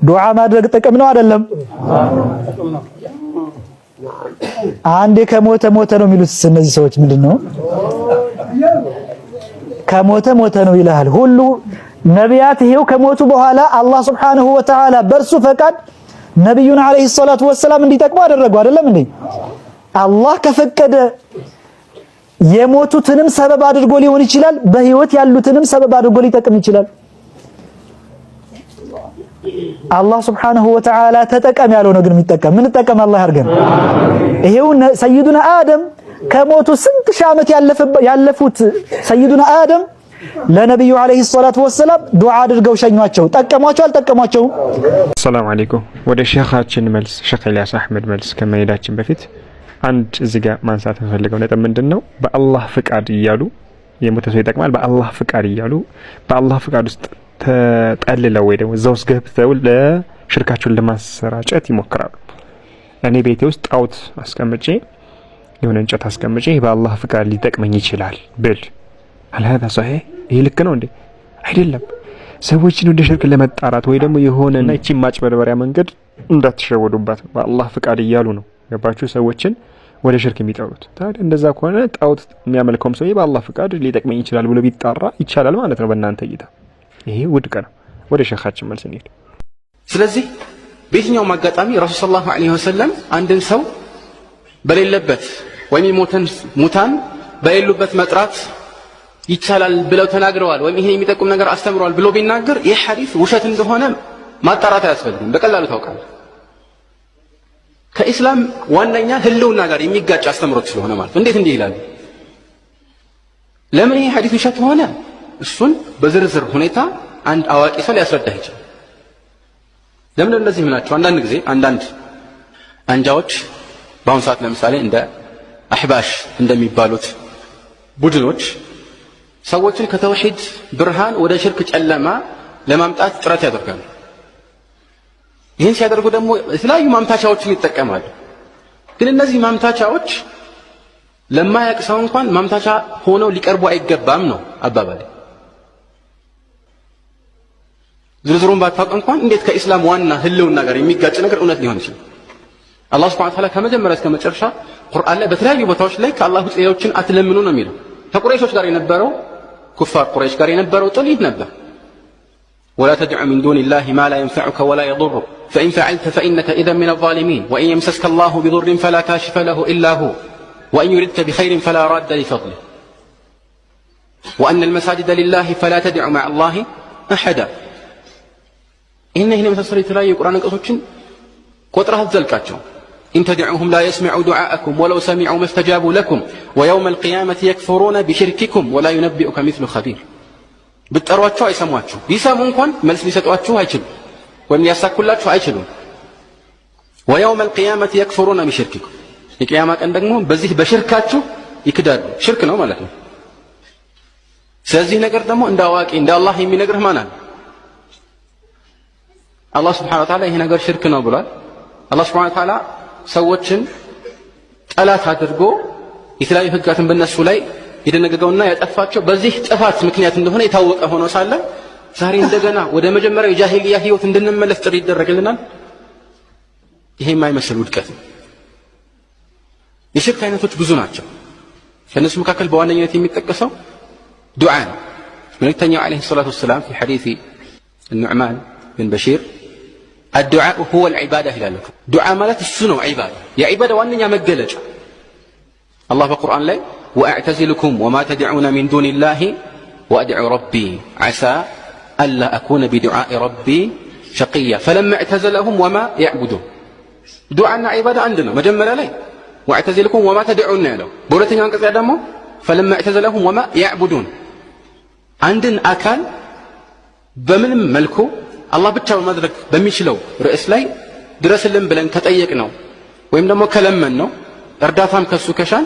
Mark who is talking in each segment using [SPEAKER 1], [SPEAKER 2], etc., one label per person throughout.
[SPEAKER 1] ዱዓ ማድረግ ጥቅም ነው አይደለም? አንዴ ከሞተ ሞተ ነው የሚሉት እነዚህ ሰዎች ምንድን ነው? ከሞተ ሞተ ነው ይልሃል። ሁሉ ነቢያት ይሄው ከሞቱ በኋላ አላህ سبحانه وتعالى በእርሱ ፈቃድ ነቢዩን عليه الصلاة والسلام እንዲጠቅሙ አደረጉ። አይደለም እንዴ? አላህ ከፈቀደ የሞቱትንም ሰበብ አድርጎ ሊሆን ይችላል፣ በህይወት ያሉትንም ሰበብ አድርጎ ሊጠቅም ይችላል። አላህ سبحانه وتعالى ተጠቀም ያለው ነው ግን የሚጠቀም ምን ጠቀም አላህ ያርገን። ይሄው ሰይዱና አደም ከሞቱ ስንት ሺህ ዓመት ያለፉት ሰይዱና አደም ለነቢዩ عليه الصلاة والسلام ዱዓ አድርገው ሸኟቸው። ጠቀሟቸው አልጠቀሟቸውም?
[SPEAKER 2] السلام عليكم። ወደ ሼኻችን መልስ ሼኽ ኢልያስ አህመድ መልስ ከመሄዳችን በፊት አንድ እዚህ ጋር ማንሳት የምፈልገው ነጥብ ምንድን ነው? በአላህ ፍቃድ እያሉ የሞተ ሰው ይጠቅማል፣ በአላህ ፍቃድ እያሉ በአላህ ፍቃድ ውስጥ ተጠልለው ወይ ደግሞ እዛ ውስጥ ገብተው ለሽርካቸውን ለማሰራጨት ይሞክራሉ። እኔ ቤቴ ውስጥ ጣዖት አስቀምጬ የሆነ እንጨት አስቀምጬ በአላህ ፍቃድ ሊጠቅመኝ ይችላል ብል هل هذا صحيح? ይህ ልክ ነው እንዴ? አይደለም። ሰዎችን ወደ ሽርክ ለመጣራት ወይ ደግሞ የሆነ እና ይቺ ማጭበርበሪያ መንገድ እንዳትሸወዱባት በአላህ ፍቃድ እያሉ ነው። ገባችሁ? ሰዎችን ወደ ሽርክ የሚጠሩት። ታዲያ እንደዛ ከሆነ ጣዖት የሚያመልከውም ሰውዬ በአላህ ፍቃድ ሊጠቅመኝ ይችላል ብሎ ቢጣራ ይቻላል ማለት ነው በእናንተ እይታ። ይሄ ውድቅ ነው። ወደ ሸኻችን መልስ እንሂድ።
[SPEAKER 3] ስለዚህ በየትኛውም አጋጣሚ ረሱል صلى الله عليه وسلم አንድን ሰው በሌለበት ወይም የሞተን ሙታን በሌሉበት መጥራት ይቻላል ብለው ተናግረዋል ወይም ይሄን የሚጠቁም ነገር አስተምረዋል ብሎ ቢናገር ይህ ሐዲስ ውሸት እንደሆነ ማጣራት አያስፈልግም። በቀላሉ ታውቃለህ። ከኢስላም ዋነኛ ህልውና ጋር የሚጋጭ አስተምሮት ስለሆነ ማለት ነው። እንዴት እንዲህ ይላሉ? ለምን ይሄ ሐዲስ ውሸት ሆነ? እሱን በዝርዝር ሁኔታ አንድ አዋቂ ሰው ሊያስረዳህ ይችላል። ለምን እንደዚህ ምናቸው? አንዳንድ ጊዜ አንዳንድ አንጃዎች በአሁኑ ሰዓት ለምሳሌ እንደ አሕባሽ እንደሚባሉት ቡድኖች ሰዎችን ከተውሂድ ብርሃን ወደ ሽርክ ጨለማ ለማምጣት ጥረት ያደርጋሉ። ይህን ሲያደርጉ ደግሞ የተለያዩ ማምታቻዎችን ይጠቀማሉ። ግን እነዚህ ማምታቻዎች ለማያውቅ ሰው እንኳን ማምታቻ ሆነው ሊቀርቡ አይገባም ነው አባባሌ። ዝርዝሩን ባታውቅ እንኳን እንዴት ከኢስላም ዋና ህልውና ጋር የሚጋጭ ነገር እውነት ሊሆን ይችላል? አላህ سبحانه وتعالى ከመጀመሪያ እስከ መጨረሻ ቁርአን ላይ በተለያዩ ቦታዎች ላይ ከአላህ ውጭ ሌሎችን አትለምኑ ነው የሚለው። ከቁረይሾች ጋር የነበረው ኩፋር ቁረይሽ ጋር የነበረው ጥል ይህ ነበር። ولا تدع من دون الله ما لا ينفعك ولا يضرك فإن فعلت فإنك إذا من الظالمين وإن يمسسك الله بضر فلا كاشف له إلا هو وإن يردك بخير فلا راد لفضله وأن المساجد لله فلا تدع مع الله أحدا። ይህን የመሳሰሉ የተለያዩ የቁርአን አንቀጾችን ቆጥረህ አትዘልቃቸው። إن تدعوهم لا يسمعوا دعاءكم ولو سمعوا ما استجابوا لكم ويوم القيامة يكفرون بشرككم ولا ينبئك مثل خبير። ብትጠሯቸው አይሰሟችሁ፣ ቢሰሙ እንኳን መልስ ሊሰጧችሁ አይችሉም፣ ወይም ሊያሳኩላችሁ አይችሉም። ويوم القيامة يكفرون بشرككم፣ የቅያማ ቀን ደግሞ በዚህ በሽርካችሁ ይክዳሉ። ሽርክ ነው ማለት ነው። ስለዚህ ነገር ደግሞ እንደ አዋቂ እንደ አላህ የሚነግርህ ማን አለ? አላህ سبحانه وتعالى ይሄ ነገር ሽርክ ነው ብሏል። አላህ سبحانه وتعالى ሰዎችን ጠላት አድርጎ የተለያዩ ህግጋትን በእነሱ ላይ የደነገገውና ያጠፋቸው በዚህ ጥፋት ምክንያት እንደሆነ የታወቀ ሆኖ ሳለ ዛሬ እንደገና ወደ መጀመሪያው የጃሂልያ ህይወት እንድንመለስ ጥሪ ይደረግልናል። ይሄ የማይመስል ውድቀት ነው። የሽርክ አይነቶች ብዙ ናቸው። ከእነሱ መካከል በዋነኝነት የሚጠቀሰው ዱዓ ነው። መልእክተኛው عليه الصلاة والسلام في حديث ኑዕማን ብን በሺር الدعاء هو العبادة ይላሉ። ዱዓ ማለት እሱ ነው ዒባዳ፣ የዒባዳ ዋነኛ መገለጫ። አላህ በቁርአን ላይ وأعتزلكم وما تدعون من دون الله وأدعو ربي عسى ألا أكون بدعاء ربي شقيا فلما اعتزلهم وما يعبدون። ዱዓና ዒባዳ አንድ ነው። መጀመሪያ ላይ وأعتزلكم وما تدعون ያለው፣ በሁለተኛው አንቀጽ ደግሞ فلما اعتزلهم وما يعبدون። አንድን አካል በምንም መልኩ አላህ ብቻ በማድረግ በሚችለው ርዕስ ላይ ድረስልን ብለን ከጠየቅነው ወይም ደግሞ ከለመንነው እርዳታም ከሱ ከሻን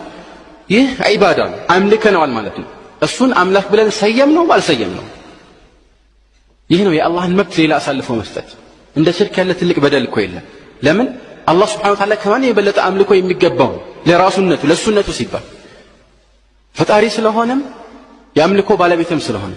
[SPEAKER 3] ይህ ዒባዳ ነው፣ አምልከነዋል ማለት ነው። እሱን አምላክ ብለን ሰየምነው አልሰየምነው። ይህ ነው የአላህን መብት ሌላ አሳልፎ መስጠት። እንደ ሽርክ ያለ ትልቅ በደል እኮ የለም። ለምን አላህ سبحانه وتعالى ከማን የበለጠ አምልኮ የሚገባው ለራሱነቱ ለእሱነቱ ሲባል ፈጣሪ ስለሆነም የአምልኮ ባለቤትም ስለሆነ